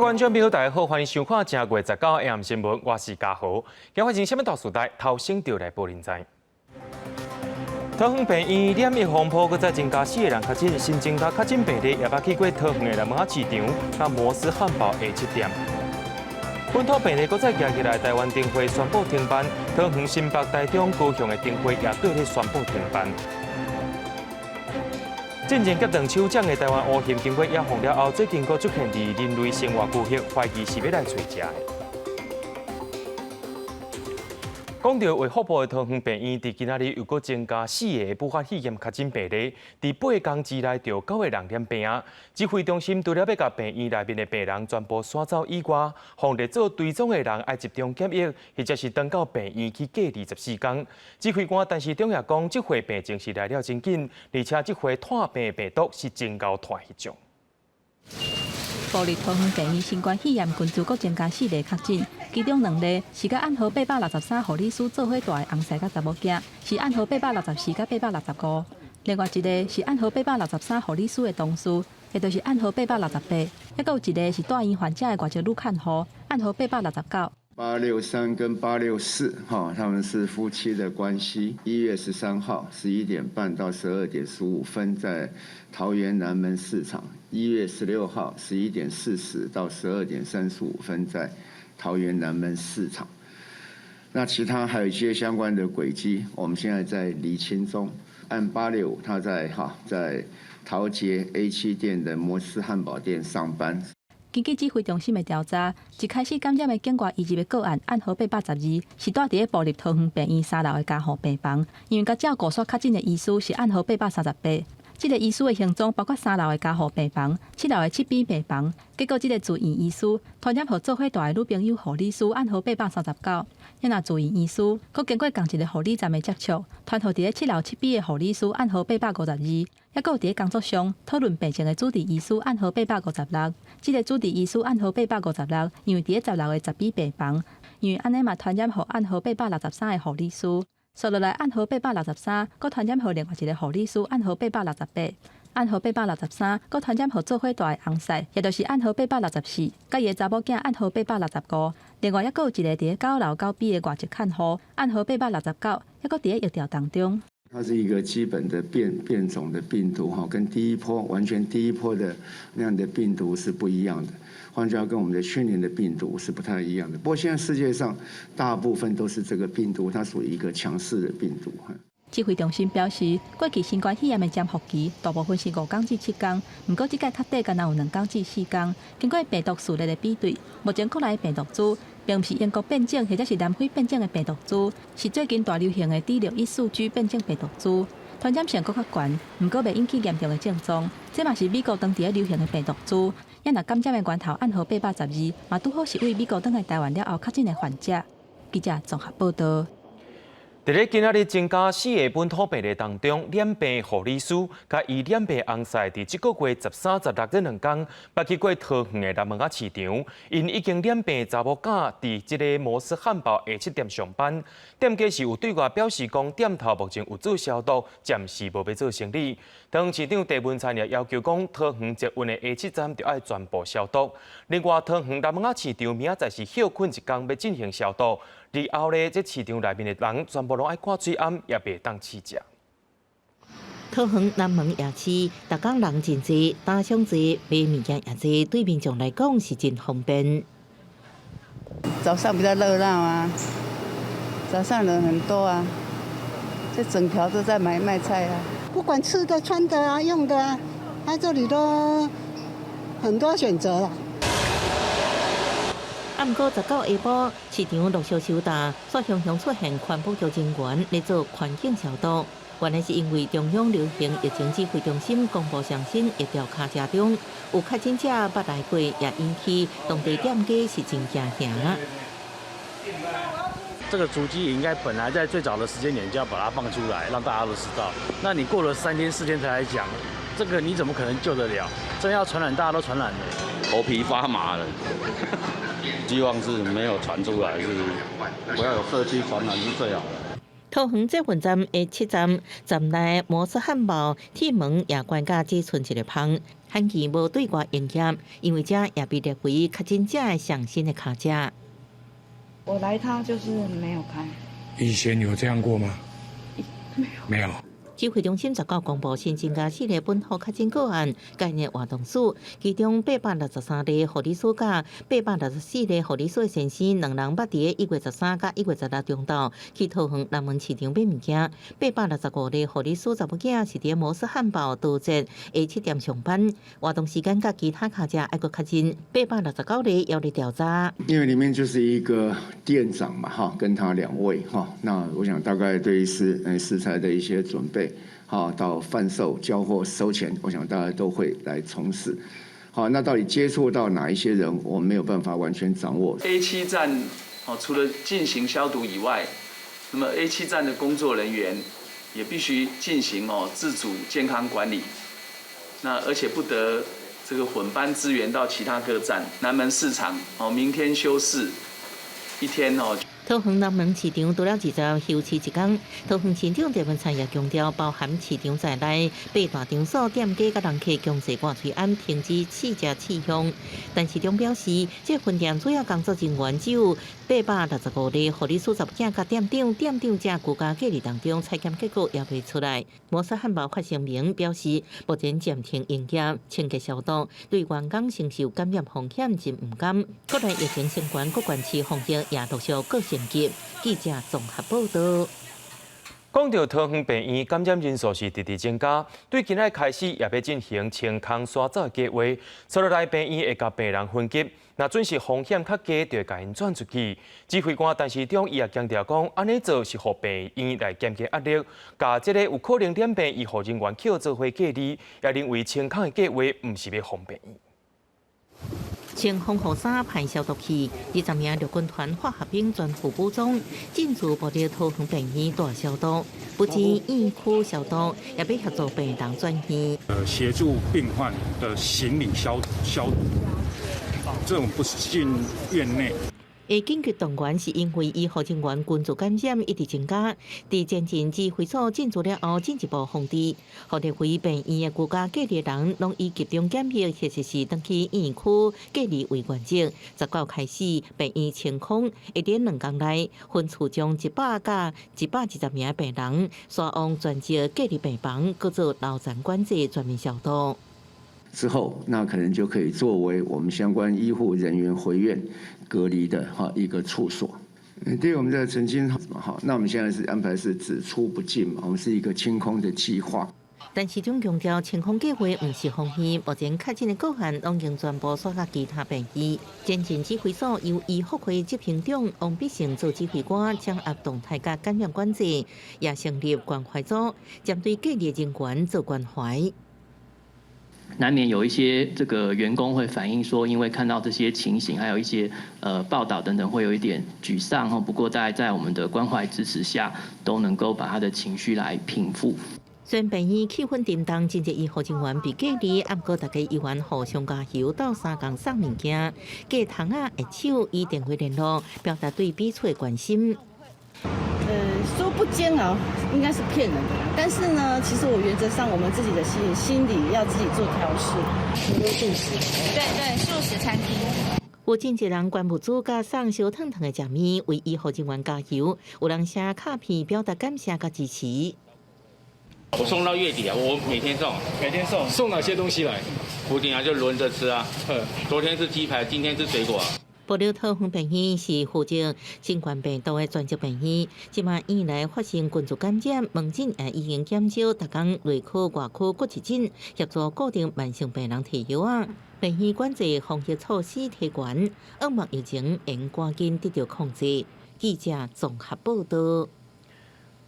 觀眾朋友，大家好，歡迎收看正月十九 AM 新聞，我是嘉豪。今發生啥物大事代，頭先就來報您知。桃園病院染疫風波，閣再增加四個人確診，新增加確診病例也捌去過桃園的南門仔市場、佮摩斯漢堡 A 七店。本土病例閣再加起來，台灣燈會宣布停辦，桃園、新北、台中、高雄的燈會也對咧宣布停辦。進前急斷手掌的台灣烏鱘經過野放了後，最近閣出現佇人類生活區域，懷疑是欲來揣食的。講到衛福部的桃園病院，佇今仔日又閣增加四个武漢肺炎確診病例，佇8工之內就九個人染病啊！指揮中心除了欲共病院內面的病人全部徙走以外，予咧做追蹤的人愛集中檢疫，或者是轉到病院去隔離14工。指揮官陳時中也講，這回病情是來了真緊，而且這回傳病的病毒是真𠢕傳彼種。部立桃園病院新冠肺炎群組閣增加四例確診，其中兩例是佮案號863護理師做伙蹛的翁婿佮查某囝，是案號864佮865。另外一个是案號863護理師的同事，也就是案號868。抑閣有一个是住院患者的外籍女看護，案號869。 863跟864，哈，他們是夫妻的關係。1月13號11點半到12點15分，在桃園南門市場。1月16號11點40到12點35分，在桃園南門市場。那其他還有一些相關的軌跡，我們現在在釐清中。案865，他在哈在桃捷 A7店的摩斯漢堡店上班。根據指揮中心的調查，一開始感染的境外移入的個案案號812，是蹛佇咧部立桃園病院三樓的加護病房，因為共照顧所確診的醫師是案號838。這个醫師的行蹤包括三樓的加護病房、七樓的7B 病房。結果，這个住院醫師傳染予做伙蹛的女朋友護理師案號839。若住院醫師，閣經過仝一个護理站的接觸，傳予佇咧七樓7B 的護理師案號852，抑閣有佇咧工作上討論病情的主治醫師案號856。這个主治醫師案號856，因為佇咧十樓的10B 病房，因為按呢嘛傳染予案號863的護理師。紲落來案號863，閣傳染予另外一个護理師案號868。案號863，閣傳染予做伙蹛的翁婿，也就是案號864，佮伊的查某囝案號865。另外，抑閣有一个佇咧九樓9B 的外籍看護，案號869，抑閣佇咧疫調當中。它是一個基本的變種的病毒，哈，跟第一波完全第一波的那樣的病毒是不一樣的。換句話跟我們的去年的病毒是不太一樣的。不過現在世界上大部分都是這個病毒，它屬於一個強勢的病毒。指揮中心表示，過去新冠肺炎的潛伏期大部分是5工至7工，毋過這擺確診干焦有2工至4工。經過病毒序列的比對，目前國內的病毒株並毋是英國變種或者是南非變種的病毒株，是最近大流行的 D614G 變種病毒株，傳染性閣較懸，毋過袂引起嚴重的症狀。這嘛是美國當地咧流行的病毒株。若感染的源頭案號812，嘛拄好是對美國轉來台灣了後確診的患者。記者綜合報道。佇咧今仔日增加四个本土病例當中，染病護理師佮伊染病翁婿，佇這个月13、16這兩工，捌去過桃園的南門仔市場，𪜶已經染病查某囝佇這个摩斯漢堡 A 7店上班，店家是有對外表示講，店頭目前有做消毒，暫時無欲做生理。桃園市長鄭文燦也要求講，桃園捷運的 A 7站著愛全部消毒。另外，桃園南門仔市場明仔載是歇睏一工，欲進行消毒。日後咧，這市場內面的人全部攏愛掛喙罨，也袂當試食。桃園南門夜市，逐工人真濟，摊商濟，賣物件也濟，對民眾來講是真方便。早上比較熱鬧啊，早上人很多啊，這整條都在買賣菜啊。不管吃的、穿的啊、用的啊，在這裡都很多選擇啦。啊，毋過19下晡，市場陸續收檔，煞雄雄出現環保局人員咧做環境消毒。原來是因為中央流行疫情指揮中心公布上新疫調卡車中有確診者捌來過，也引起當地店家是真驚嚇。這個足跡應該本來在最早的時間點就要把它放出來，讓大家都知道。那你過了3天4天才來講，這個你怎麼可能救得了？真要傳染，大家都傳染了，頭皮發麻了。希望是沒有傳出來，是不要有社區傳染是最好的。桃園捷運站 A 7站，站內摩斯漢堡鐵門也關甲只賰一个縫。罕見無對外營業，因為這也被列為確診者的上新的跤跡。我來他就是沒有開。以前有這樣過嗎？沒有。沒有。指揮中心19公布新增加四例本土確診個案，感染活動史，其中863例護理師佮864例護理師的先生，兩人捌佇1月13佮1月16中晝去桃園南門市場買物件。865例護理師查某囝是佇摩斯漢堡多節 A7店上班，活動時間佮其他跤跡愛閣確認。869例猶咧調查。因為裡面就是一個店長嘛，哈，跟他兩位哈，那我想大概對於食材的一些準備。好，到販售、交貨、收錢，我想大家都會來從事。好，那到底接觸到哪一些人，我沒有辦法完全掌握。 A7站哦，除了進行消毒以外，那麼 A7站的工作人員也必須進行哦自主健康管理。那而且不得這個混班支援到其他各站。南門市場哦，明天休市一天哦。桃園南門市場除了20休市一工，桃園市長鄭文燦也強調，包含市場在內，八大場所店家佮人客強制掛喙罨，停止試食試香。但市長表示，這分店主要工作人員只有865例護理師查某囝佮店長，店長正居家隔離當中，採檢結果猶未出來。摩斯漢堡發聲明表示，目前暫停營業、清潔消毒，對員工承受感染風險真毋甘。國內疫情相關各縣市防疫也陸續閣升級。記者綜合報道。講到桃園病院感染人數是直直增加，對今仔開始也欲進行清空徙走的計劃。接落來病院會共病人分級，若準是風險較低，就會共𪜶轉出去。指揮官陳時中伊也強調講，按呢做是予病院來減輕壓力，共這个有可能染病醫護人員去做伙隔離，也認為清空的計劃毋是欲封病院。穿防護衫、噴消毒器，20名陸軍團化學兵全副武裝，進駐部隊桃園病院大消毒，不止院區消毒，也欲協助病人轉院。協助病患的行李消毒，這種不是進院內。會緊急動員是因為醫護人員群聚感染一直增加，佇前進指揮所進駐了後，進一步防治，予列為病院的居家隔離人，攏以集中檢疫或者是轉去院區隔離為原則。19開始，病院清空，會佇2工內分次將100佮120名病人徙往專職隔離病房，閣做樓層管制全面消毒。之後，那可能就可以作為我們相關醫護人員回院隔離的哈一個處所。第二，我們在曾經好，那我們現在是安排是只出不進嘛，我們是一個清空的計劃。陳時中強調，清空計劃毋是封院，目前確診的個案攏已經全部徙到其他病院。前進指揮所由醫福會執行長王必勝做指揮官，掌握動態佮感染管制，也成立關懷組，針對隔離人員做關懷。難免有一些這個員工會反映說，因為看到這些情形，還有一些報道等等，會有一點沮喪。不過在我們的關懷支持下，都能夠把他的情緒來平復。雖然病院氣氛沉重，真濟醫護人員被隔離，毋過大家依然互相加油，鬥相共送物件，隔窗仔握手，以電話聯絡，表達對彼此的關心。說不煎熬應該是騙人的，但是呢，其實我原則上我們自己的心理要自己做調適。素食，對對，素食餐廳。有真濟人捐物資佮送燒燙燙的食物，為醫護人員加油。有人寫卡片表達感謝佮支持。我送到月底啊，我每天送，每天送，送哪些東西來？固定啊，就輪着吃啊。昨天是雞排，今天是水果。部立桃園病院是負責新冠病毒的專責病院，這馬院內發生群聚感染，門診也已經減少，逐工內科、外科各一診協助固定慢性病人提藥仔。病院管制防疫措施提懸，希望疫情會趕緊得到控制。記者綜合報道。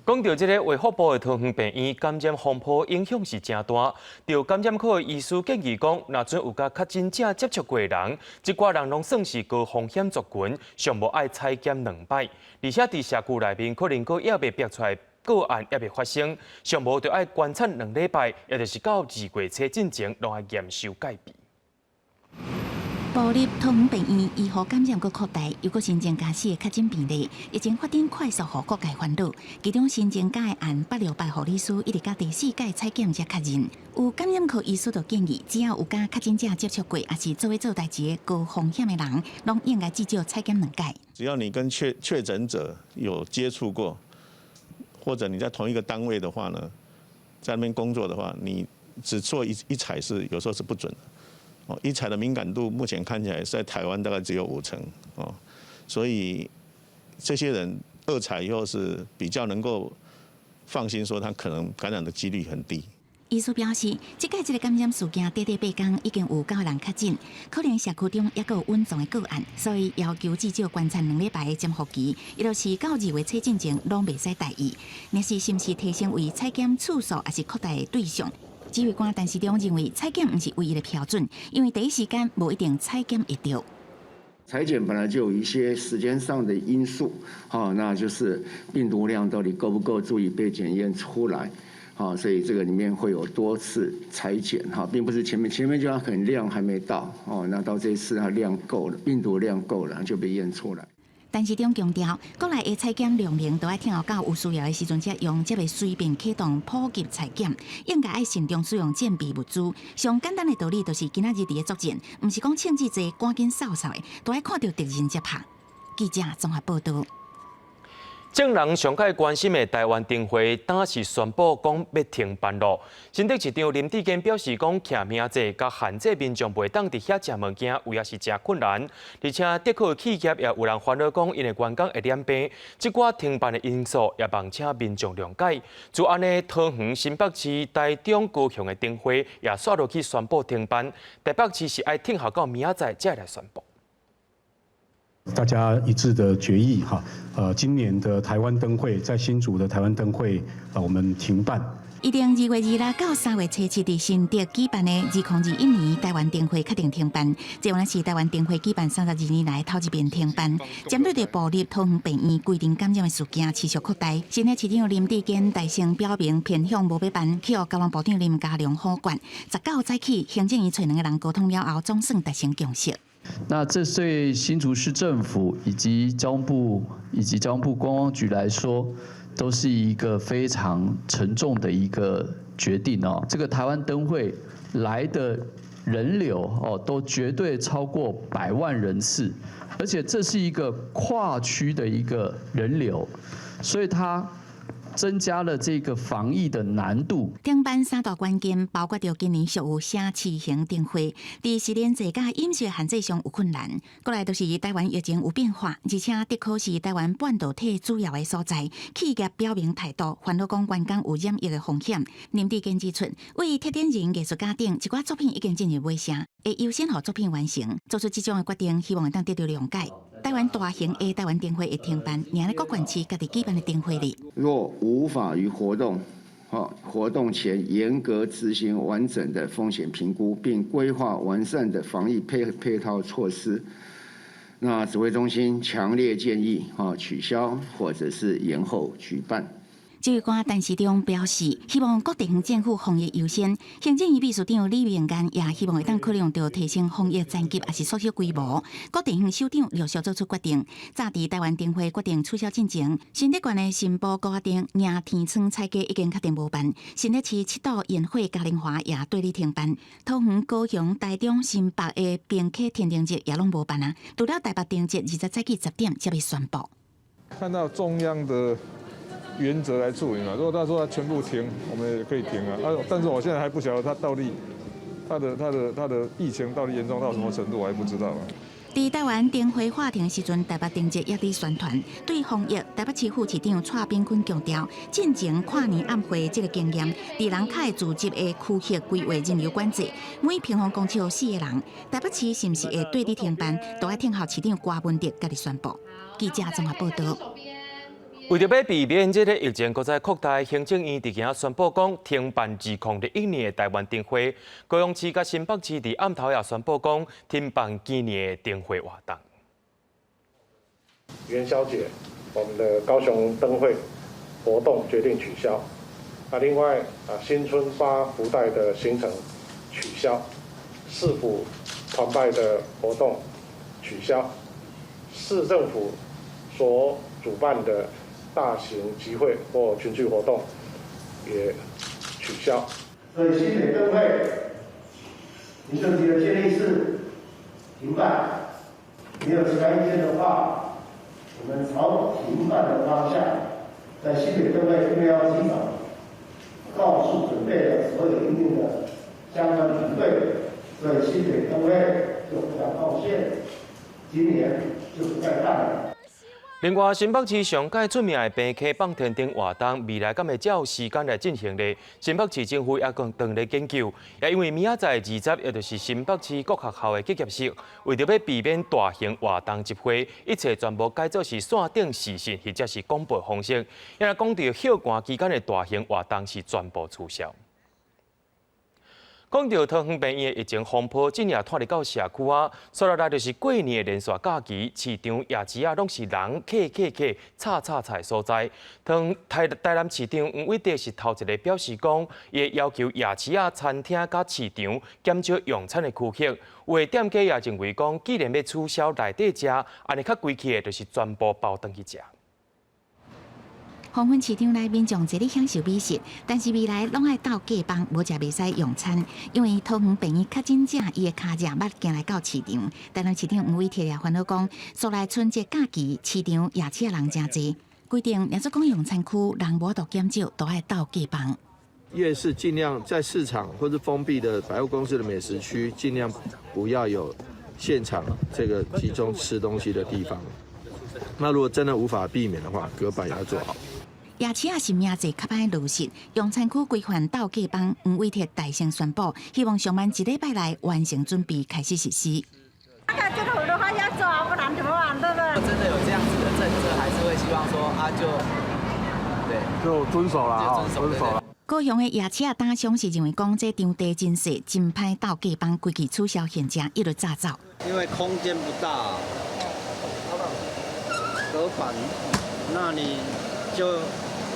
講到這个衛福部的桃園病院感染風波影響是誠大，著感染科的醫師建議講，若準有佮確診者接觸過的人，這寡人攏算是高風險族群，上無愛採檢兩擺，而且佇社區內面可能閣猶未爆出來個案猶未發生，上無著愛觀察2禮拜，也就是到2月初進前，攏愛嚴守戒備。部立桃園病院醫護感染閣擴大，又閣新增加四个確診病例，疫情發展快速，予各界煩惱。其中新增加的案868護理師，一直到第四擺採檢才確認。有感染科醫師就建議，只要有佮確診者接觸過，抑是做伙做代誌的高風險的人，攏應該至少採檢兩擺。只要你跟確診者有接觸過，或者你在同一個單位的話呢，在那邊工作的話，你只做一採是有時候是不準的。哦，一採的敏感度目前看起來在台灣大概只有5成哦，所以這些人二採以後是比較能夠放心說他可能感染的幾率很低。醫師表示，這擺這个感染事件短短8工已經有9個人確診，可能社區中猶閣有隱藏的個案，所以要求至少觀察2禮拜的潛伏期，伊就是到2月初進前攏袂使大意。若是是毋是提升為採檢次數，抑是擴大的對象？指揮官陳時中認為，採檢毋是唯一的標準，因為第一時間無一定採檢會著。採檢本來就有一些時間上的因素，哈，那就是病毒量到底夠不夠足以被檢驗出來，好，所以這個裡面會有多次採檢，哈，並不是前面就要可能量還沒到，哦，那到這次它量夠了，病毒量夠了就被驗出來。陳時中強調，國內的採檢量能都愛等候到有需要的時陣才用，才袂隨便啟動普及採檢，應該愛慎重使用戰備物資。上簡單的道理就是今仔日佇咧作戰，毋是講銃子濟，趕緊掃掃的，都愛看著敵人才拍。記者綜合報導。眾人上蓋關心的台灣燈會，當時宣布講欲停辦囉。新竹市長林智堅表示講，徛名制佮限制民眾袂當佇遐食物件，有影是誠困難。而且竹科企業也有人煩惱講，𪜶的員工會染病，這寡停辦的因素也望請民眾諒解。就按呢，桃園、新北市、台中、高雄的燈會也煞落去宣布停辦，台北市是愛等候到明仔載才來宣布。大家一致的決議哈，今年的台灣燈會在新竹的台灣燈會，我們停辦。預定2月26到3月27佇新竹舉辦的2021年台灣燈會確定停辦，這原來是台灣燈會舉辦32年來頭一遍停辦。針對著部立桃園病院規定感染的事件持續擴大，新竹市長林智堅大聲表明偏向無欲辦，去予交通部長林佳龍否決。19早起，行政院揣兩个人溝通了後，總算達成共識。那這對新竹市政府以及交通部以及交通部觀光局來說，都是一個非常沉重的一個決定哦。這個台灣燈會來的人流哦，都絕對超過百萬人次，而且這是一個跨區的一個人流，所以它增加了這個防疫的難度。停辦三大關鍵，包括著今年屬於城市型燈會，佇實聯制佮飲食限制上有困難。過來就是台灣疫情有變化，而且竹科是台灣半導體主要的所在，企業表明態度，煩惱講員工有染疫的風險。林智堅指出，對策展人、藝術家等一寡作品已經進入尾聲，會優先予作品完成，做出這種的決定，希望會當得到諒解。台灣大型的台灣燈會會停辦，爾咧各縣市家己舉辦的燈會哩。若無法於活動前嚴格執行完整的風險評估，並規劃完善的防疫配套措施，那指揮中心強烈建議取消或者是延後舉辦。指揮官陳時中表示，希望各地方政府防疫優先。行政院秘書長李明堅也希望會當考量著提升防疫層級，抑是縮小規模。各地方首長陸續做出決定。早佇台灣燈會決定取消進前，新竹縣的新埔鼓仔燈迎天窗彩雞已經確定無辦。新竹市七堵煙火嘉年華也綴咧停辦。桃園、高雄、台中、新北的平溪天燈節也攏無辦啊。除了台北燈節20早起10點才欲宣布。看到中央的原則來處理嘛，如果他說他全部停，我們也可以停啊。啊，但是我現在還不曉得他到底他的疫情到底嚴重到什麼程度，我還不知道啊。佇台灣燈會喊停時陣，台北燈節也佇宣傳對防疫。台北市副市長蔡炳坤強調，進前跨年暗會這个經驗，佇人較會聚集的區域規劃人流管制，每平方公尺四個人。台北市是毋是會綴咧停辦，都愛等候市長柯文哲家己宣布。記者綜合報導。為著欲避免這个疫情閣再擴大，行政院佇今仔宣布講停辦2021年的台灣燈會。高雄市佮新北市佇暗頭也宣布講停辦今年的燈會活動。元宵節，我們的高雄燈會活動決定取消。啊，另外啊，新春發福袋的行程取消。市府團拜的活動取消，市政府所主辦的大型集會或群聚活動也取消。所以新北燈會，民政局的建議是停辦，沒有其他意見的話，我們朝停辦的方向，在新北燈會因為要提早告訴準備的所有營運的相關團隊，所以新北燈會就非常抱歉，今年就不再辦了。另外，新北市上蓋出名的平溪放天燈活動，未來敢會照時間來進行呢？新北市政府也閣當咧研究，也因為明仔載20，也就是新北市各學校的結業式，為著欲避免大型活動集會，一切全部改做是線頂視訊或者是廣播方式。也若講著歇寒期間的大型活動是全部取消。講著桃園病院的疫情風波，這爾拖入到社區啊，紲落來就是過年的連續假期，市場夜市仔攏是人客客客、吵吵吵的所在。當台台南市長黃偉哲是頭一个表示講，伊會要求夜市仔餐廳佮市場減少用餐的區域。有的店家也認為講，既然欲取消內底食，按呢較規氣的，就是全部包轉去食。黃昏市場內民眾坐咧享受美食，但是未來攏愛鬥隔枋，無食袂使用餐，因為桃園病院確診者伊的跤跡捌行來到市場。台南市長黃偉哲也煩惱講，紲來春節假期，市場夜市仔人誠濟，規定若做講用餐區人無法度減少，都愛鬥隔枋。夜市盡量在市場或是封閉的百貨公司的美食區，盡量不要有現場這個集中吃東西的地方。那如果真的無法避免的話，隔板也要做好。夜市仔是名濟較歹落實，用餐區規範鬥隔枋，黃偉哲大聲宣布，希望上慢一禮拜內完成準備，開始實施。那這個的話要做，不然怎麼辦？對不對？真的有這樣子的政策，還是會希望說啊，就對，就遵守啦，遵守啦。高雄的夜市仔攤商是認為講，這場地真細，真歹鬥隔枋，規氣取消現食，一律炸走。因為空間不大，隔板，那你就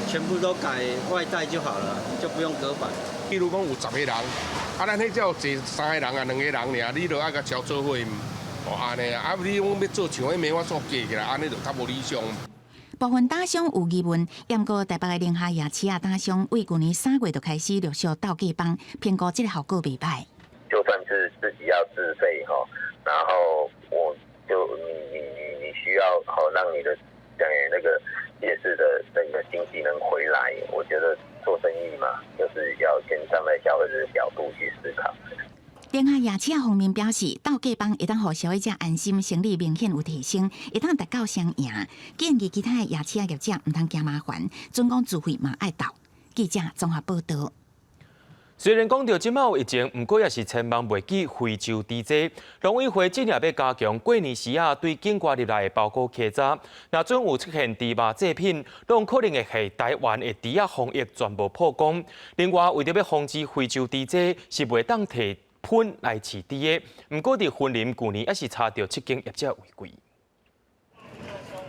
全部都改外帶就好了，就不用隔板。比如講有10個人，啊，咱彼只有坐三個人啊，兩個人爾，你就愛共撨做伙，哦，按呢啊，啊，你講欲做像彼暝仔做隔起來，按呢就較無理想。部分攤商有疑問，毋過台北的寧夏夜市仔攤商為舊年3月就開始陸續鬥隔枋，評估這個效果袂歹。就算是自己要自費哈，然後我就你需要好讓你的那個夜市的那個經濟能回來，我覺得做生意嘛，就是要先站在消費者的角度去思考。寧夏夜市仔方面表示，鬥隔枋會當予消費者安心，生意明顯有提升，會當達到雙贏。建議其他的夜市仔業者毋通驚麻煩，準講自費嘛愛鬥。記者綜合報導。雖然講著這擺有疫情，毋過也是千萬袂記非洲豬災。農委會這爾欲加強過年時仔對境外入來的包裹稽查，若準有出現豬肉製品，攏可能會予台灣的豬仔防疫全部破功。另外，為著欲防止非洲豬災，是袂當提噴來飼豬的。毋過佇雲林舊年也是查著七間業者違規。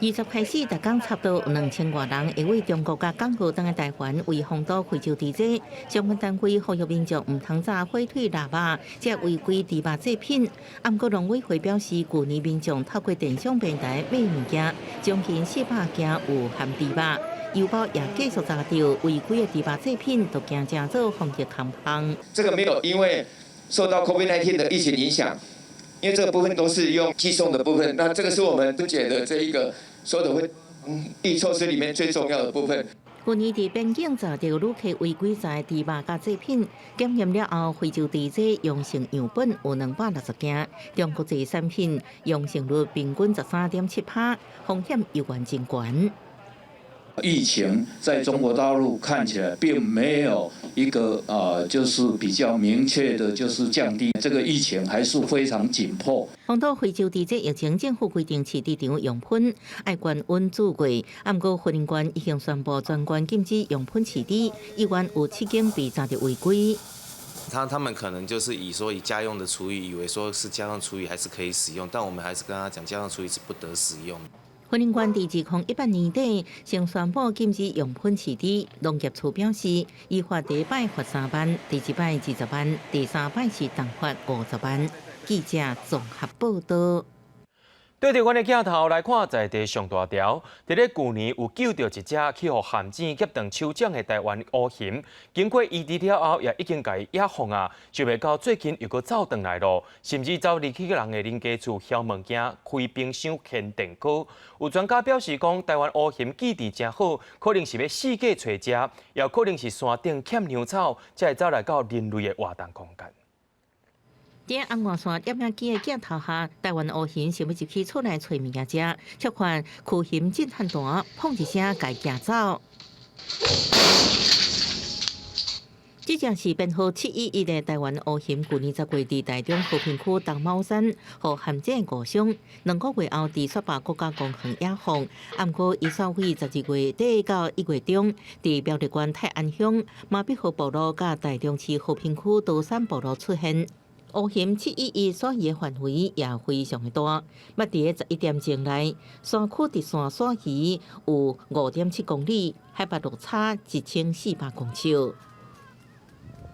20開始，逐工差不多2000外人會為中國佮港澳轉來台灣，為防堵非洲豬災，相關單位呼籲民眾毋通炸火腿、臘肉，這違規豬肉製品。毋過農委會表示，舊年民眾透過電商平台買物件，將近400件有含豬肉，郵包也繼續查著違規的豬肉製品，都驚成做防疫空芳。這個沒有因為受到 COVID-19 的疫情影響，因為這個部分都是用寄送的部分，那這個是我們分解的這一個所有的會疫措施裡面最重要的部分。去年佇邊境查著旅客違規載豬肉佮製品，檢驗了後，非洲豬災陽性樣本有260件，中國製產品陽性率平均13.7%，風險猶原真懸。疫情在中國大陸看起來並沒有一個就是比較明確的，就是降低這個疫情還是非常緊迫。防堵非洲豬災疫情，政府規定飼豬場用噴愛懸溫煮過，毋過雲林縣已經宣布全縣禁止用噴飼豬，猶原有七間被查著違規。他們可能就是以說以家用的廚餘，以為說是家用廚餘還是可以使用，但我們還是跟他講，家用廚餘是不得使用。雲林縣佇2018年底先宣布禁止用噴飼豬，農業處表示，依法第一擺罰3萬，第二擺20萬，第三擺是重罰50萬。記者綜合報道。對著阮的鏡頭來看，在地上大條，佇咧舊年有救著一隻去予陷阱夾斷手掌的台灣烏熊，經過醫治了後，也已經共伊野放啊，想袂到最近又閣走轉來囉，甚至走入去人的鄰家厝梟物件、開冰箱、牽電鍋。有專家表示講，台灣烏熊記憶誠好，可能是欲四界揣食，也可能是山頂欠糧草，才會走來到人類的活動空間。佇紅外線攝影機的鏡頭下，台灣烏熊想欲入去厝內揣物件食，卻看驅熊震撼彈，砰一聲共伊驚走。這隻是編號711的台灣烏熊，舊年10月佇台中和平區東卯山，予陷阱誤傷。2個月後，佇雪霸國家公園野放。毋過，伊煞佇12月底到1月中，佇苗栗縣泰安鄉馬比河部落佮台中市和平區多山部落出現。烏熊711徙移的範圍也非常的大，捌佇咧11點鐘內，山區直線徙移有5.7公里，海拔落差1400公尺。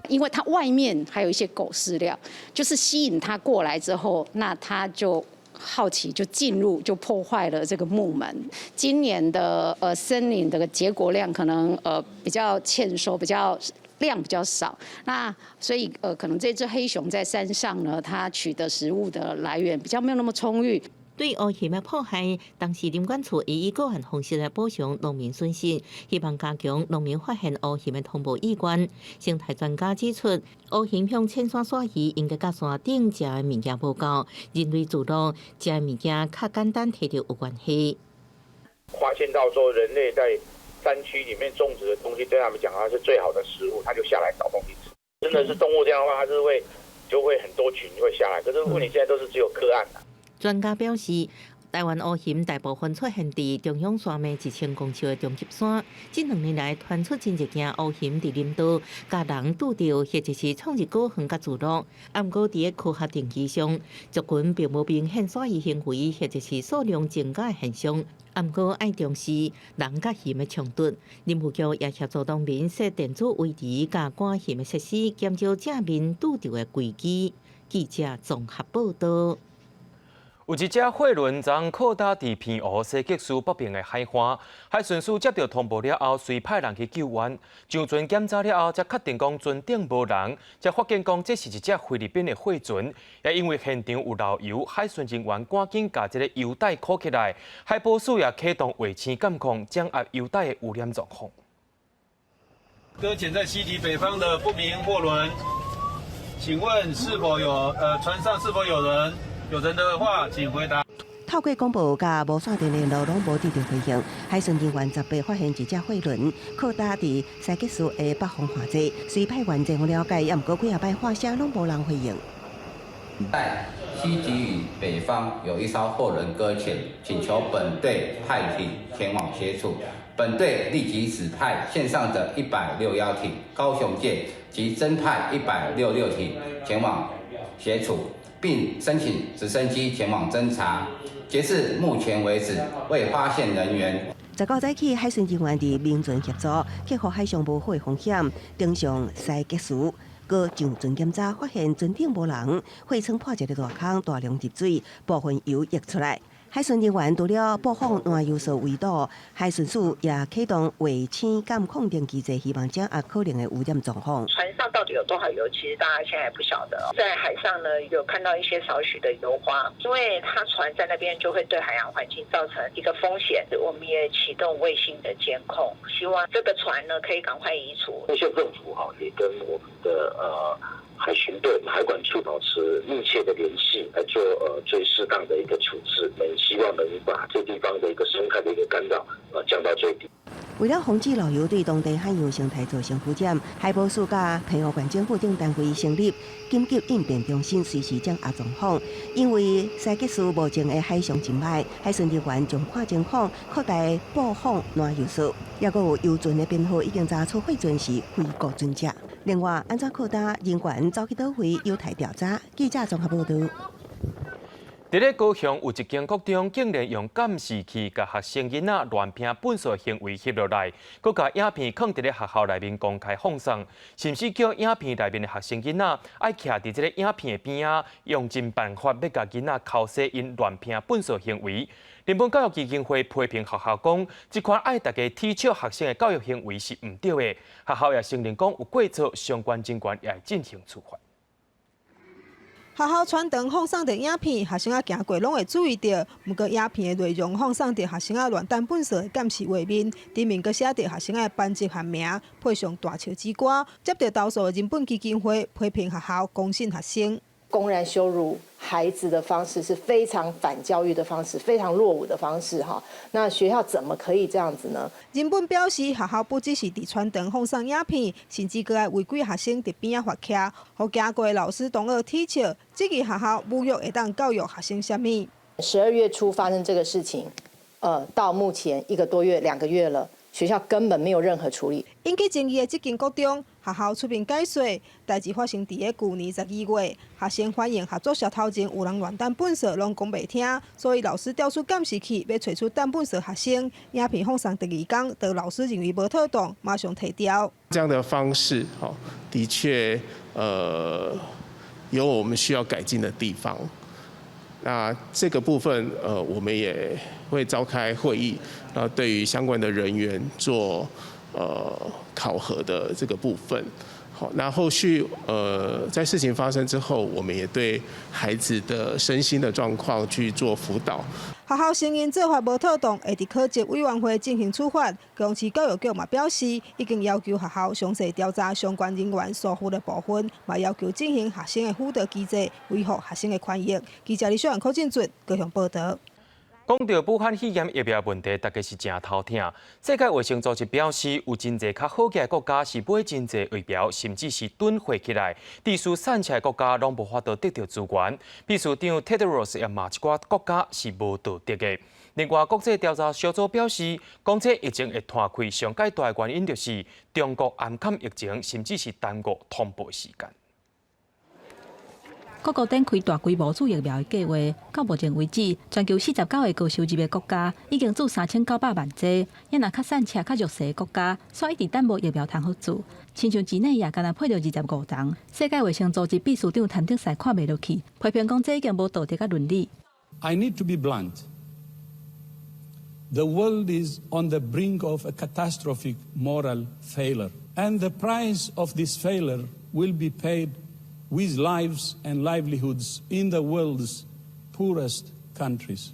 因為它外面還有一些狗飼料，就是吸引它過來之後，那它就好奇就進入，就破壞了這個木門。今年的森林的結果量可能比較欠收，比較量比較少，那所以可能這隻黑熊在山上呢，它取得食物的來源比較沒有那麼充裕。對烏熊的破壞，當時林管處會以個案方式來補償農民損失，希望加強農民發現烏熊的通報意願。生態專家指出，烏熊向淺山徙移應該佮山頂食的物件無夠，人類聚落食的物件較簡單提著有關係。發現到說人類在山區裡面種植的東西對他們講，它是最好的食物，它就下來找東西吃。真的是動物這樣的話，它是會就會很多群會下來。可是問題現在都是只有個案。專家表示，台灣烏熊大部分出現佇中央山脈1000公尺的中級山。這2年來，傳出真濟件烏熊佇林道共人拄著，或者是闖入果園佮聚落。毋過，佇咧科學證據上，族群並無明顯徙移行為，或者是數量增加的現象。毋過，愛重視人佮熊的衝突。林務局也協助農民設電子圍籬佮趕熊的設施，減少正面拄著的危機。記者綜合報道。有一隻貨輪昨靠搭佇澎湖西吉斯北邊的海岸，海巡署接到通報了後，隨派人去救援。上船檢查了後，才確定講船頂無人，才發現講這是一隻菲律賓的貨船。也因為現場有漏油，海巡人員趕緊共這个油袋箍起來。海保署也啟動衛星監控，掌握油袋的污染狀況。擱淺在西吉北方的不明貨輪，請問是否有船上是否有人？有人的話，請回答。透過廣播佮無線電聯絡，攏無得到回應。海巡人員18發現一隻貨輪靠搭佇西吉斯的北方岸際，隨派員前往了解，也毋過幾仔擺發聲，攏無人回應。在西吉嶼北方有一艘貨輪擱淺，請求本隊派艇前往協助。本隊立即指派線上的161艇高雄艦及增派166艇前往協助。並申請直升機前往偵查。截至目前為止，未發現人員。 19早起，海巡人員佇民船協助，克服海上無火風險，登上西吉斯，閣上船檢查，發現船頂無人，貨艙破一個大空，大量入水，部分油溢出來。海巡人員除了布放攔油索圍堵，海巡署也啟動衛星監控等機制，希望掌握可能的污染狀況。船上到底有多少油？其實大家現在也不曉得。在海上呢，有看到一些少許的油花，因為它船在那邊就會對海洋環境造成一個風險。我們也啟動衛星的監控，希望這個船呢可以趕快移除。縣政府哈也跟我們的海巡隊、海管處保持密切的聯繫，來做最適當的一個處置。我們希望能把這地方的一個生態的一個干擾降到最低。為了防止漏油對當地海洋生態造成污染，海保署佮澎湖縣政府等單位成立緊急應變中心，隨時掌握狀況。因為西吉斯目前的海象真歹，海巡人員將看情況擴大布放攔油索，抑閣有油船的編號已經查出貨船是非國船隻。另外，按怎擴大人員走去佗位有待調查。記者綜合報道。佇咧高雄有一間國中，竟然用監視器共學生囡仔亂拚糞埽行為翕落來，閣共影片囥佇咧學校內面公開放送，甚至叫影片內面的學生囡仔愛徛佇這個影片的邊仔，用盡辦法欲共囡仔剾洗𪜶亂拚糞埽行為。人本教育基金會批評學校講，這款愛大家恥笑學生的教育行為是毋對的。學校也承認講有過錯，相關人員也會進行處罰。學校傳長放送著影片，學生仔行過攏會注意著。毋過影片的內容放送著學生仔亂擲糞埽的監視畫面，頂面閣寫著學生仔的班級和名，配上大笑之歌。接著投訴的人本基金會批評學校公審學生。公然羞辱孩子的方式是非常反教育的方式，非常落伍的方式哈。那學校怎麼可以這樣子呢？人本表示，學校不只是佇傳長放送影片，甚至閣愛違規學生佇邊仔罰徛，予行過的老師同學恥笑，質疑學校侮辱會當教育學生啥物。 12月初發生這個事情，到目前一個多月、2個月了。學校根本沒有任何處理。引起爭議的這間國中，學校出面解說，代誌發生佇咧舊年12月，學生反映合作社頭前有人亂擲糞埽，攏講袂聽，所以老師調出監視器，欲揣出擲糞埽學生。影片放送第二工，當老師認為無妥當，馬上提調。這樣的方式，的確，有我們需要改進的地方。那這個部分，我們也會召開會議，那對於相關的人員做考核的這個部分。好，那後續在事情發生之後，我們也對孩子的身心的狀況去做輔導。學校承認做法無妥當，會佇考績委員會進行處罰。高雄市教育局嘛表示，已經要求學校詳細調查相關人員疏忽的部分，嘛要求進行學生的輔導機制，維護學生的權益。記者李小雲、柯進准高雄報導。講著武漢肺炎疫苗問題，大家是誠頭疼。世界衛生組織表示，有真濟較好額的國家是買真濟疫苗，甚至是囤貨起來。致使散赤的國家攏無法度得著資源。秘書長 Tedros 也罵一寡國家是無道德的。另外，國際調查小組表示，講這疫情會拖開上蓋大的原因，就是中國掩崁疫情，甚至是耽誤通報時間。各國展開大規模注疫苗的計劃，到目前為止，全球49個高收入的國家已經注3900萬劑。也若較散赤、較弱勢的國家，煞一直等無疫苗通予注。親像幾內亞，干焦配著25人。世界衛生組織秘書長譚德塞看袂落去，批評講這已經無道德佮倫理。 I need to be blunt. The world is on the brink of a catastrophic moral failure, and the price of this failure will be paid with lives and livelihoods in the world's poorest countries.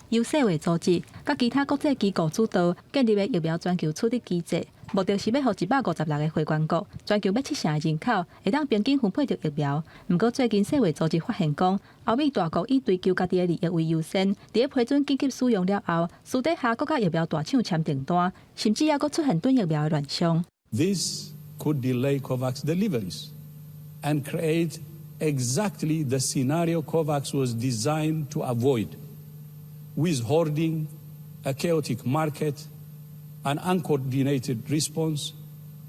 由世衛組織佮其他國際機構主導建立的疫苗全球取得機制，目的是欲予156個會員國，全球欲七成的人口會當平均分配著疫苗。毋過最近世衛組織發現講，歐美大國以追求家己的利益為優先，佇咧批准緊急使用了後，私底下閣佮疫苗大廠簽訂單，甚至猶閣出現囤疫苗的亂象。 This could delay COVAX deliveries and create exactly the scenario COVAX was designed to avoid, with hoarding, a chaotic market, an uncoordinated response,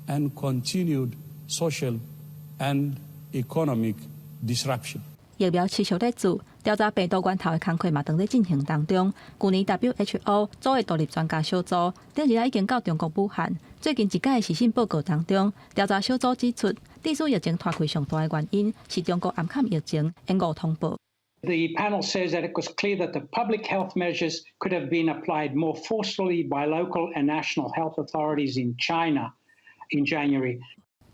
and continued social and economic disruption. 疫苗持續咧注，調查病毒源頭的工課嘛，當咧進行當中。舊年 WHO 組的獨立專家小組，頂日仔已經到中國武漢。最近一屆的時訊報告當中，調查小組指出，致使疫情拖開上大的原因是中國掩崁疫情，延誤通報。 The panel says that it was clear that the public health measures could have been applied more forcefully by local and national health authorities in China in January.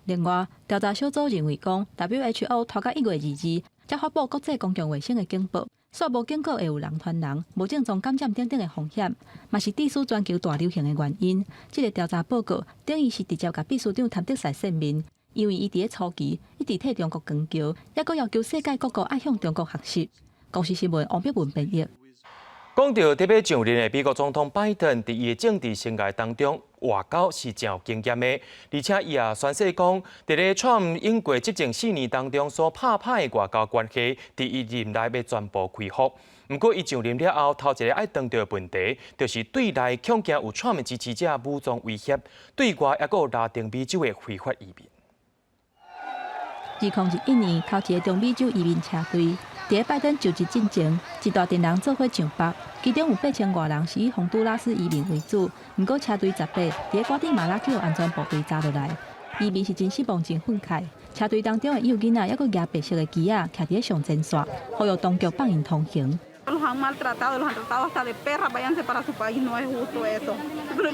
另外，調查小組認為講，WHO 拖到1月22日才發布國際公共衛生的警報，煞無警告會有人傳人、無症狀感染等等的風險，嘛是致使全球大流行的原因。這個調查報告等於是直接共秘書長譚德塞扇面，因為伊佇咧初期一直替中國扛轎，猶閣要求世界各國愛向中國學習。公視新聞王碧文編譯。講著特欲上任的美國總統拜登，佇伊的政治生涯當中，外交是誠有經驗的，而且伊也宣誓講，佇咧川普經過執政4年當中所拍歹的外交關係，佇伊任內欲全部恢復。毋過，伊上任了後，頭一个愛當著的問題，就是對內恐驚有川普支持者武裝威脅，對外猶閣有拉丁美洲的非法移民。2021年，頭一个中美洲移民車隊。佇拜登就職進前，一大陣人做伙上北，其中有8000外人是以洪都拉斯移民為主。毋過車隊18，佇瓜地馬拉去予安全部隊查落來，移民是真失望、真憤慨。車隊當中的幼囡仔，猶閣舉白色的旗仔，徛佇上前線，呼籲當局放𪜶通行。 Los han maltratado, los han tratado hasta de perra, váyanse para su país, no es justo eso.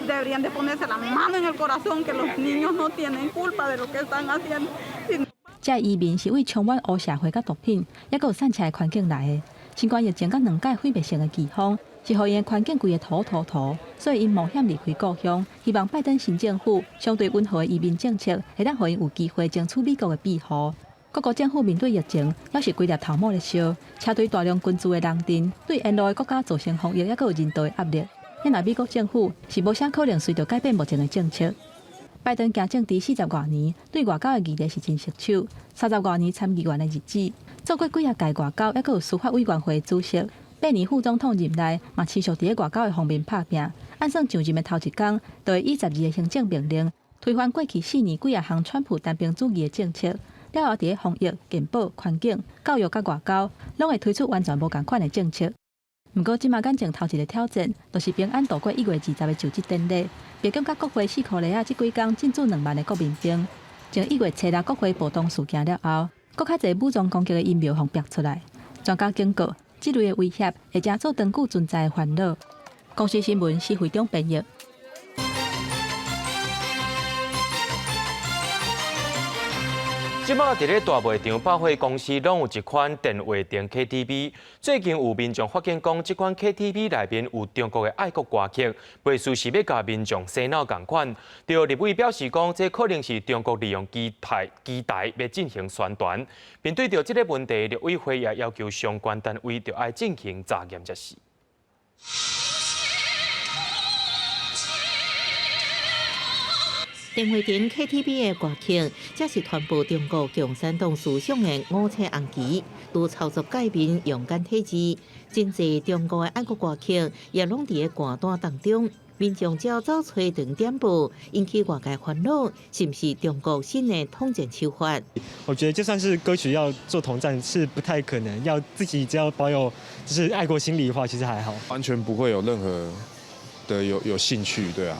Deberían de ponerse la mano en el corazón, que los niños no tienen culpa de lo que están haciendo. 這移民是為充滿黑社會佮毒品，猶閣有散赤的環境來的。新冠疫情佮兩屆毀滅性的颶風，是予𪜶的環境規个塗塗塗，所以𪜶冒險離開故鄉，希望拜登新政府相對溫和的移民政策，會當予𪜶有機會爭取美國的庇護。各國政府面對疫情，猶是規粒頭毛咧燒，車隊大量軍資的人陣，對沿路的國家造成防疫猶閣有人道的壓力。若美國政府是無啥可能隨著改變目前的政策。拜登行政佇40外年，對外交的議題是真熟手。30外年參議員的日子，做過幾仔屆外交，猶閣有司法委員會主席。8年副總統任內，嘛持續佇咧外交的方面拍拚。按算上任的頭一工，就會以12个行政命令推翻過去4年幾仔項川普單邊主義的政策。了後，佇咧防疫、健保、環境、教育佮外交，攏會推出完全無仝款的政策。毋過，這馬眼前頭一个挑戰，就是平安度過1月20的就職典禮。白宮佮國會四箍犁仔，這幾工進駐2萬个國民兵。從1月7日國會暴動事件了後，閣較濟武裝攻擊的陰謀予爆出來。專家警告，這類的威脅會成做長久存在的煩惱。公視新聞施會長編譯。這擺佇咧大賣場、百貨公司攏有一款電話亭 KTV。最近有民眾發現講，這款 KTV 內面有中國的愛國歌曲，袂輸是欲共民眾洗腦仝款。著立委表示講，這可能是中國利用機台欲進行宣傳。面對著這个問題，陸委會也要求相關單位著愛進行查驗才是。電話亭 KTV 的歌曲，這是傳播中國共產黨思想的五彩紅旗，拄操作界面用簡體字，真濟中國的愛國歌曲也攏佇个歌單當中。民眾只要走揣長點播，引起外界煩惱，是毋是中國新的統戰手法？我覺得就算是歌曲要做統戰，是不太可能。要自己只要保有就是愛國心理的話，其實還好。完全不會有任何的有興趣，對啊。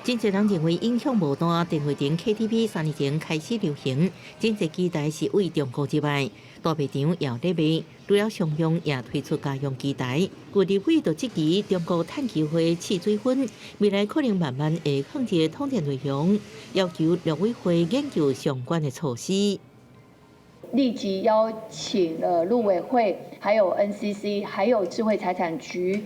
真濟人認為影響無大，電話亭 KTV 3年前開始流行，真濟機台是為中國入來，大賣場也有咧賣，除了商用也推出家用機台。有立委就質疑中國趁機會試水溫，未來可能慢慢會控制統戰內容，要求陸委會研究相關的措施。立即邀請了陸委會、還有 NCC、還有智慧財產局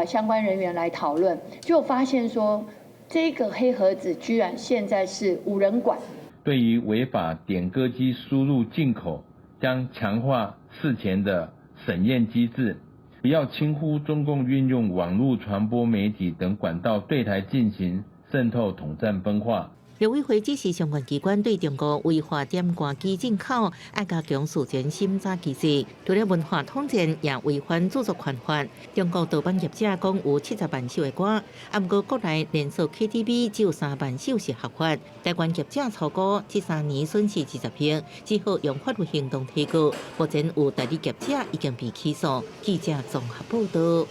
相關人員來討論，就發現說，這個黑盒子居然現在是無人管。對於違法點歌機輸入進口，將強化事前的審驗機制，不要輕忽中共運用網絡傳播媒體等管道對台進行滲透統戰分化。陸委會指示相關機關對中國違法點歌機進口，愛加強事前審查機制。除了文化統戰，也違反著作權法。中國盜版業者講有70萬首的歌，啊，毋過國內連鎖 KTV 只有3萬首是合法。台灣業者初估這3年損失20億，只好用法律行動提告。目前有代理業者已經被起訴。記者綜合報道。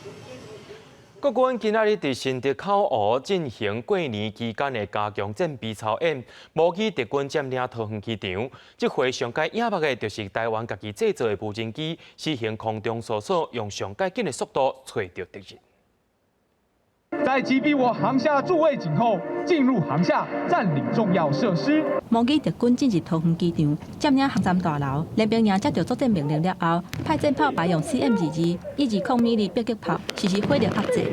國軍今仔日佇新竹口湖進行過年期間的加強戰備操演，模擬敵軍佔領桃園機場。這回上蓋矚目的，就是台灣家己製造的無人機，實行空中搜索，用上蓋緊的速度揣著敵人。在擊斃我航廈諸衛警後，進入航廈佔領重要設施。模擬敵軍進入桃園機場，佔領航站大樓，練兵營接到作戰命令了後，派戰炮排用 CM22 120米的迫擊炮實施火力壓制。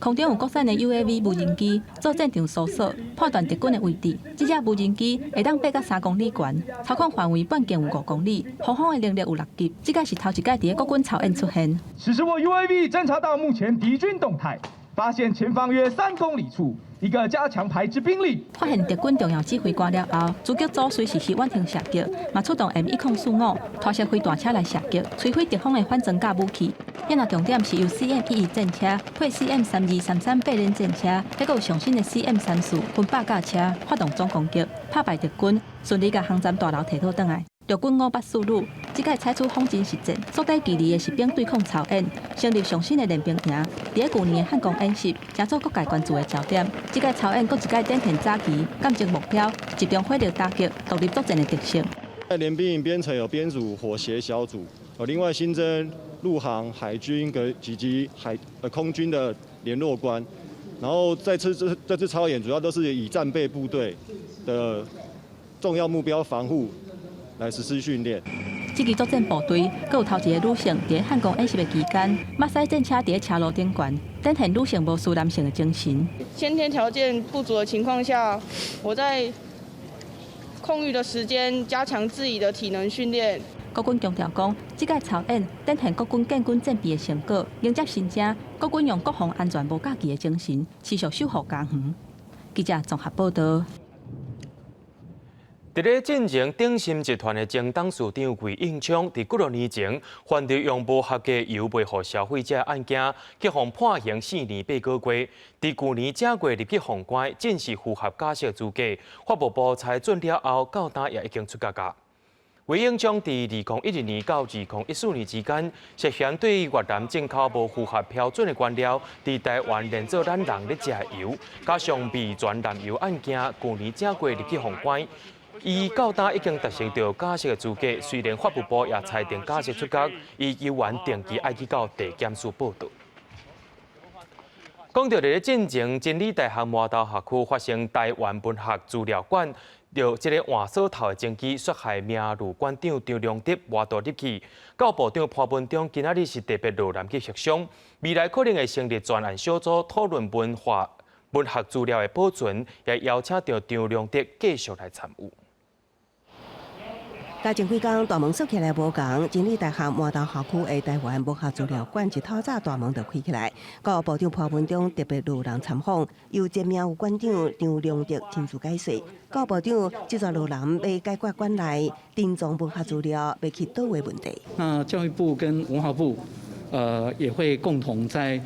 空中有國產的 UAV 無人機做戰場搜索，判斷敵軍的位置。這隻無人機會當飛到3公里懸，操控範圍半徑有5公里，防空的能力有6級。這個是頭一屆佇國軍操演出現。此時我 UAV 偵察到目前敵軍動態，發現前方約3公里處一個加強排之兵力。發現敵軍重要指揮官了後，狙擊組隨時實遠程射擊，嘛出動 M1045拖式飛彈車來射擊，摧毀敵方的反裝甲武器。現在重點是由 CM-11戰車配 CM-3233白刃戰車，還閣有上新的 CM-34分百架車發動總攻擊，拍敗敵軍，順利共航站大樓提討轉來。陸軍504旅，這擺採取仿真實戰、速底距離的實兵對抗操演，成立上新的練兵營。佇咧舊年的漢光演習，成做各界關注的焦點。這擺操演閣一擺展現早期鑑證目標、集中火力打擊、獨立作戰的特色。在聯兵營編成有編組火協小組，另外新增陸航、海軍跟以及空軍的聯絡官。然後這次操演主要都是以戰備部隊的重要目標防護來實施訓練。這支作戰部隊，閣有頭一个女性佇漢光演習的期間，馬賽戰車佇咧車路頂懸，展現女性無輸男性的精神。先天條件不足的情況下，我在空餘的時間加強自己的體能訓練。國軍強調講，這擺操演展現國軍建軍戰備的成果，迎接新征，國軍用國防安全無假期的精神，持續守護家園。記者綜合報道。佇咧進前鼎鑫集團的前董事長魏應充，佇幾若年前犯著用無合格油賣予消費者的案件，去予判刑4年8個月。佇舊年正月入去封關，正式符合假釋資格。法務部裁准了後，到今也已經出獄矣。魏應充佇2012年到2014年之間，涉嫌對越南進口無符合標準的原料，佇台灣連做咱人咧食的油，加上味全濫油案件，舊年正月入去封關。伊到今已經達成著假釋的資格，雖然法務部也裁定假釋出獄，伊猶原定期愛去到地檢署報到。講著佇咧進前真理大學麻豆學區發生台灣文學資料館，著這个換鎖頭的爭議，煞害名譽館長張良德活動入去。教育部長潘文忠今仔日是特別落南去協商，未來可能會成立專案小組討論文化文學資料的保存，也邀請著張良德繼續來參與。共前幾工大門鎖起來無仝，真理大學麻豆校區的台灣文學資料館一透早大門就開起來。教育部長潘文忠特別落南參訪，由前名譽館長張良德親自解說。教育部長這逝落南欲解決館內珍藏文學資料欲去佗位問題。那教育部跟文化部，也會共同在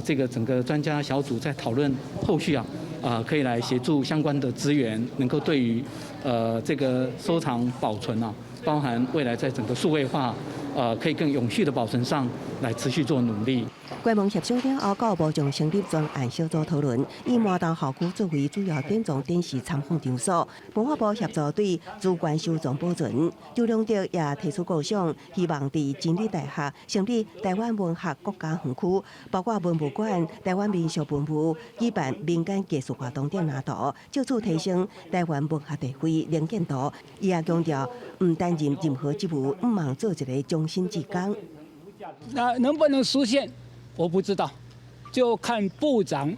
這個整個專家小組在討論後續啊，可以來協助相關的資源，能夠對於這個收藏保存啊，包含未來在整個數位化，可以更永續的保存上來持續做努力。關門協商了後，教育部將成立專案小組討論，以麻豆校區作為主要典藏展示參訪場所。文化部協助對資源收藏保存。張良德也提出構想，希望佇真理大學成立台灣文學國家園區，包括文物館、台灣民俗文物，舉辦民間藝術活動等藍圖，藉此提升台灣文學地位能見度。伊也強調，毋擔任任何職務，毋茫做一个終身志工。那能不能實現？我不知道，就看部長、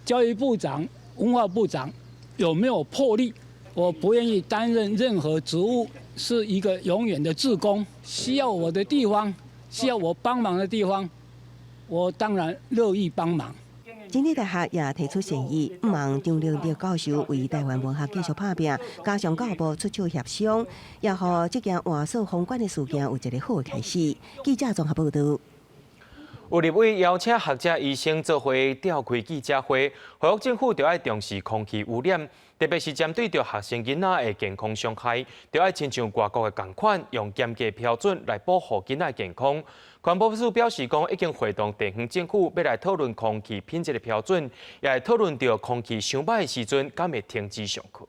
教育部長、文化部長有沒有魄力。我不願意擔任任何職務，是一個永遠的志工。需要我的地方，需要我幫忙的地方，我當然樂意幫忙。真理大學也提出建議，毋茫張良德教授為台灣文學繼續拍拚，加上教育部出手協商，也予這件換鎖封館的事件有一个好的開始。記者綜合報道。有立委邀請學者、醫生做伙召開記者會，呼籲政府著愛重視空氣污染，特別是針對著學生囡仔的健康傷害，著愛親像外國的仝款，用嚴格標準來保護囡仔健康。環保署表示講，已經會同地方政府欲來討論空氣品質的標準，也會討論著空氣傷䆀的時陣，敢會停止上課。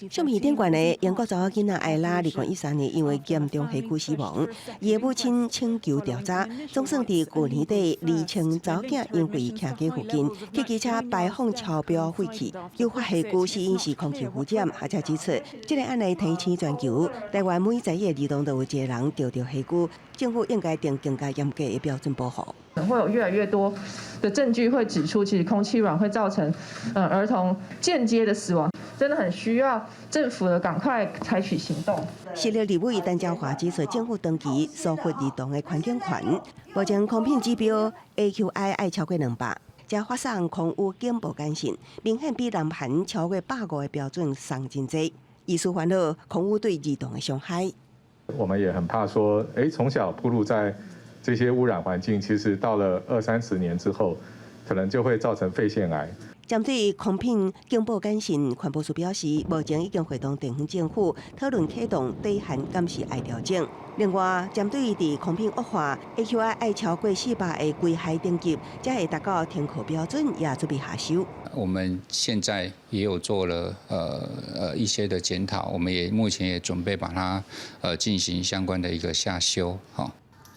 相片頂懸的英國查某囡仔艾拉，2013年因為嚴重火蛆死亡，伊的母親請求調查，總算佇舊年底釐清查某囝因為徛街附近去機車排放超標廢氣，誘發火蛆死因是空氣污染。學者指出，這个案例提醒全球，台灣每10個兒童都有一個人著著火蛆，政府應該定更加嚴格的標準保護。會有越來越多的證據會指出，其實空氣污染會造成兒童間接的死亡，真的很需要政府的趕快採取行動。新竹立委陳椒華指出，政府長期疏忽兒童的環境權，目前空品指標 AQI 愛超過200，才發送空污警報簡訊，明顯比南韓超過150的標準鬆真濟。醫師煩惱空污對兒童的傷害。我們也很怕說，從小暴露在這些污染環境，其實到了二三十年之後，可能就會造成肺腺癌。針對空品警報簡訊，環保署表示，目前已經會同地方政府討論啟動底限監視愛調整。另外，針對佇空品惡化，AQI 愛超過400的危害等級，才會達到停課標準，也準備下修。我們現在也有做了一些的檢討，我們也目前也準備把它進行相關的一個下修，哈。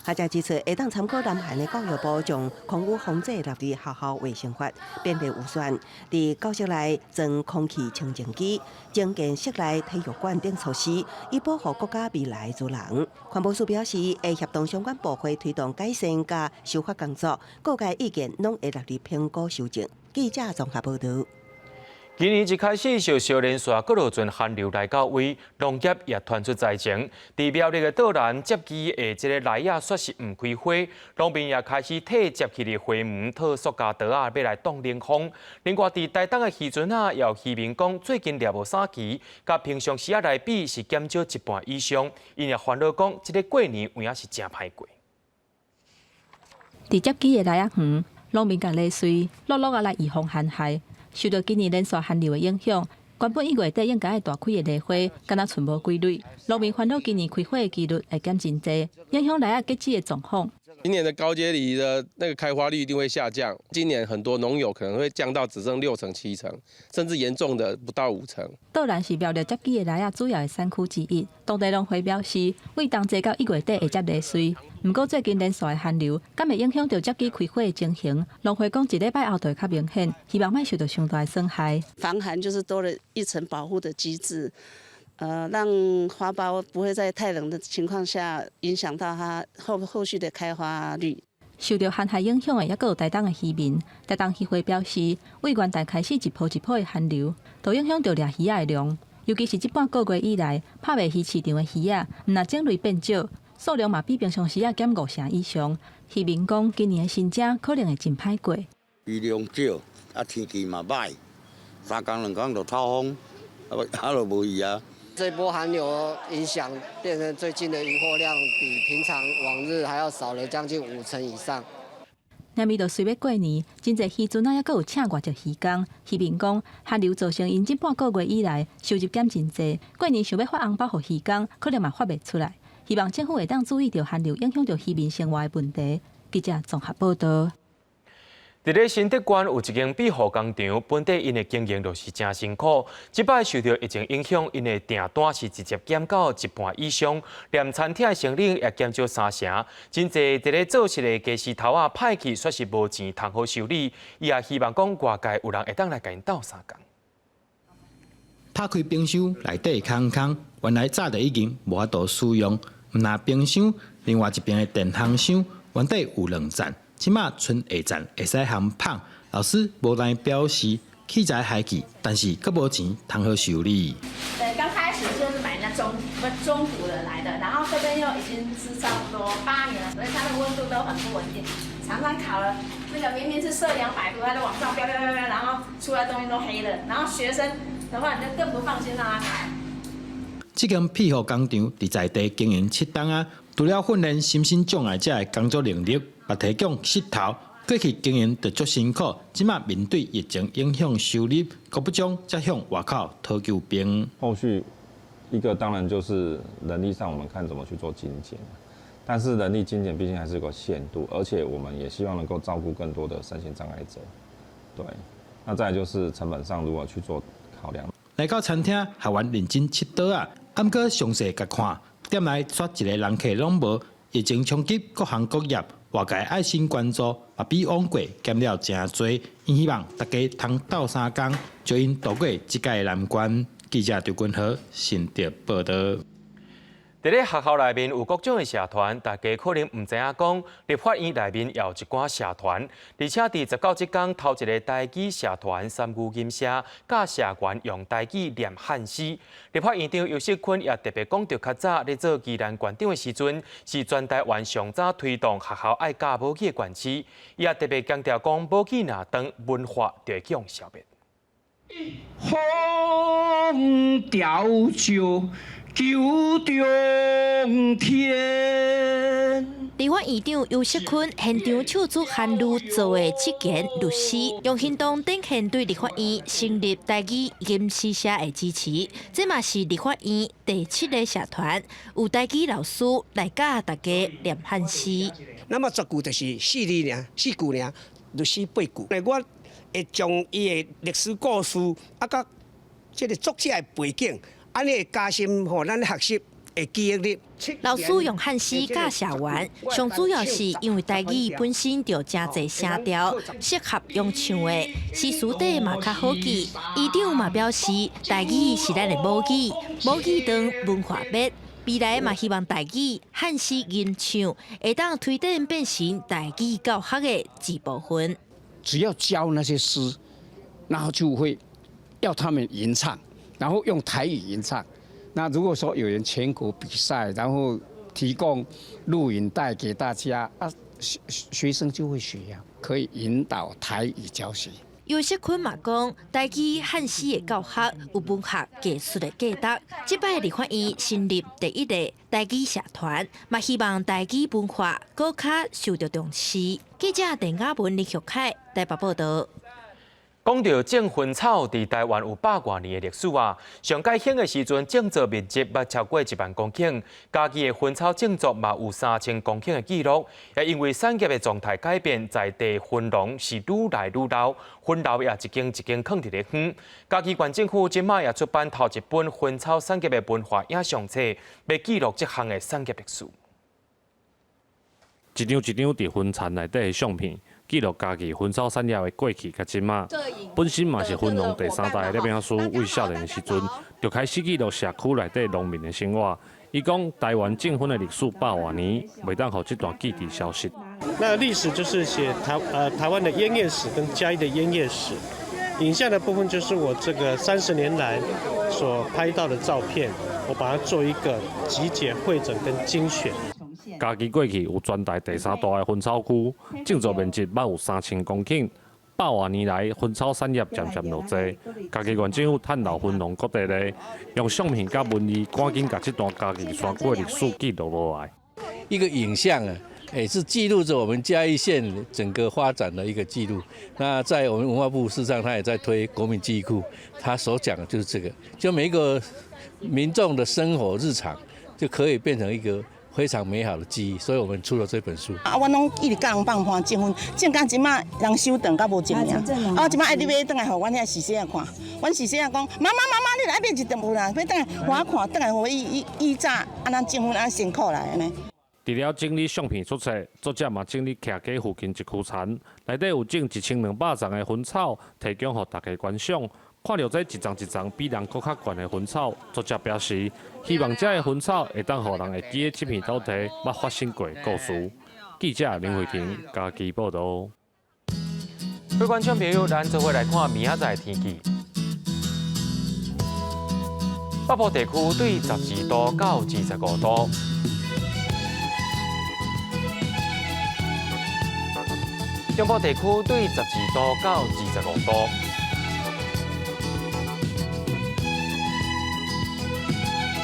學者指出，會當參考南韓的教育部將空污防治納入學校衛生法，便利預算，佇教室內裝空氣清淨機、增建室內體育館等措施，以保護國家未來族人。環保署表示，會協同相關部會推動改善佮修法工作，各界意見攏會納入評估修正。記者綜合報導。今年一開始就相連續閣落陣寒流來到位，農業也傳出災情。佇苗栗的道南接枝的這个梨仔煞是毋開花，農民也開始替接去的花苗套塑膠袋仔，欲來擋冷風。另外，佇台東的漁船仔，也有漁民講，最近掠無三期，佮平常時仔來比是減少一半以上。𪜶也煩惱講，這个過年有影是誠歹過。佇接枝的梨仔園，農民共梨穗落落仔來預防寒害。受著今年連續寒流的影響，原本1月底應該愛大開的梨花，敢若賰無幾蕊。農民煩惱今年開花的幾率會減真濟，影響梨仔結籽的狀況。今年的高階梨的那個開花率一定會下降，今年很多農友可能會降到只剩6成、7成，甚至嚴重的不到5成。道南是苗栗接枝的梨仔主要的產區之一，當地農會表示，為冬季到1月底會接梨穗。毋過最近連續的寒流，敢會影響著接枝開花的情形？農會講一禮拜後就會較明顯，希望莫受著傷大的損害。防寒就是多了一層保護的機制，讓花苞不會在太冷的情況下影響到它後續的開花率。受著寒害影響的，猶閣有台東的漁民。台東漁會表示，為元旦開始一波一波的寒流，都影響著掠魚仔的量。尤其是這半個月以來，拍賣魚市場的魚仔，毋但種類變少，數量嘛比平常時仔減5成以上。漁民講，今年的新正可能會真歹過。魚量少，啊天氣嘛䆀，3工2工就透風，啊就無魚啊。這波寒流影響，變成最近的漁獲量比平常往日還要少了將近5成以上。眼見著隨欲過年，真濟漁船仔猶閣有請外籍漁工。漁民講，寒流造成𪜶這半個月以來收入減真濟，過年想欲發紅包予漁工，可能嘛發袂出來。希望政府會當注意著寒流影響著漁民生活的問題。記者綜合報導。佇咧新竹縣有一間庇護工廠，本底𪜶的經營就是誠辛苦。這擺受著疫情影響，𪜶的訂單是直接減到一半以上，連餐廳的生意也減少3成。真濟佇咧做事的家私頭仔歹去，煞是無錢通好修理。伊也希望講外界有人會當來共𪜶鬥相共。拍開冰箱內底空空，原來早就已經無法度使用。毋但冰箱，另外一邊的電烘箱原底有兩層。這馬賰下層會使烘麭，老師無奈表示器材害去，但是閣無錢通好修理。對，剛開始就是買那中古的來的，然後這邊又已經是差不多8年了，所以它的溫度都很不穩定，常常烤了那個明明是設200度，它就往上飆飆飆飆，然後出來東西都黑的，然後學生的話你就更不放心讓他烤。這間庇護工廠佇在地經營7冬仔，除了訓練身心障礙者的工作能力，嘛提供穡頭。過去經營就足辛苦，這馬面對疫情影響收入，閣不足，才向外口討救兵。後續一個當然就是人力上，我們看怎麼去做精簡，但是人力精簡畢竟還是有個限度，而且我們也希望能夠照顧更多的身心障礙者。對，那再來就是成本上如何去做考量。來到餐廳，學員認真切刀仔，毋過詳細共看，店內煞一个人客攏無。疫情衝擊各行各業，外界愛心捐助嘛比往過減了誠濟。𪜶希望大家通鬥相共，助𪜶渡過這屆難關。記者張君和新竹報導。佇咧學校內面有各種的社團，大家可能毋知影講，立法院內面也有一寡社團，而且佇19這工頭一个台語社團三牛吟社，教社員用台語念漢詩。立法院長游錫堃也特別講著，較早咧做宜蘭縣長的時陣，是全台灣上早推動學校愛教母語的縣市。伊也特別強調講，母語若斷，文化就會予消滅。風調笑。求中天。立法院長游錫堃現場唱出韓愈做的七言律詩，用行動展現對立法院成立台語吟詩社的支持。這嘛是立法院第七个社團，有台語老師來教大家念漢詩。那麼這句就是四字爾，四句爾，律詩八句。我會將伊的歷史故事啊，佮這个作者的背景，按呢會加深予咱學習的記憶力。老師用漢詩教社員，上主要是因為台語本身就誠濟聲調，適合用唱的，詩詞底嘛較好記。院長嘛表示，台語是咱的母語，母語當文化脈。未來嘛希望台語漢詩吟唱會當推展變成台語教學的一部分。只要教那些詩，然後就會要他們吟唱，然後用台語吟唱。那如果說有人全國比賽，然後提供錄影帶給大家，啊，學生就會學呀，可以引導台語教學。游錫堃嘛講，台語漢詩的教學有文學藝術的價值。這擺立法院成立第一個台語社團，嘛希望台語文化閣較受到重視。記者鄧雅文、林玉凱台北報道。講到種薰草，佇台灣有百外年的歷史啊。上蓋興的時陣，種作面積捌超過1萬公頃，嘉義的薰草種作嘛有3000公頃的記錄。也因為產業的狀態改變，在地薰農是愈來愈老，薰樓也一間一間囥佇咧遠。嘉義縣政府這擺也出版頭一本薰草產業的文化影像冊，欲記錄這項的產業歷史。一張一張佇薰田內底的相片，記錄嘉義薰草產業的過去佮這馬。本身嘛是薰農第三代的攝影師，對少年的時陣就開始記錄社區內底農民的生活。伊講台灣種薰的歷史百外年，袂當予這段記憶消失。那歷史就是寫台灣的菸葉史跟嘉義的菸葉史，影像的部分就是我這個30年來所拍到的照片，我把它做一個集結、彙整跟精選。嘉義過去有全台第三大的薰草區，種作面積捌有3000公頃。百外年來，薰草產業漸漸落濟。嘉義縣政府趁老薰農各地咧，用相片佮文字，趕緊共這段嘉義山區的歷史記錄落來。一個影像啊，也是記錄着我們嘉義縣整個發展的一個記錄。那在我們文化部事實上，他也在推國民記憶庫，他所講的就是這個，就每一個民眾的生活日常，就可以變成一個非常美好的記憶，所以我們出了這本書。啊，我攏一直教人放番種薰，種到這馬人收轉甲無種爾。啊，這馬愛你買轉來予阮遐細細仔看，阮細細仔講，媽媽媽媽，你來買一張有啦，買轉來予我看，轉來予我以以以早按怎種薰按怎辛苦來按呢。除了整理相片出冊，作者嘛整理徛家附近一區田，內底有種1200叢的薰草，提供予大家觀賞。看著這一叢一叢比人閣較懸的薰草，作者表示，希望這个薰草會當予人會記得這片土地捌發生過的故事。記者林慧婷嘉義報導。各位觀眾朋友，咱做伙來看明仔載天氣。北部地區對12度到25度。中部地區對12度到25度。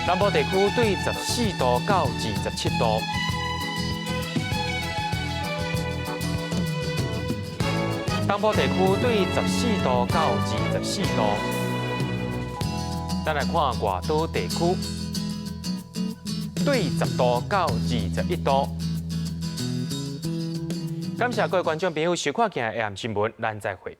南部地區對14度到27度。東部地區對14度到24度。咱來看外島地區，對10度到21度。感謝各位觀眾朋友收看今日的 AM 新聞，咱再會。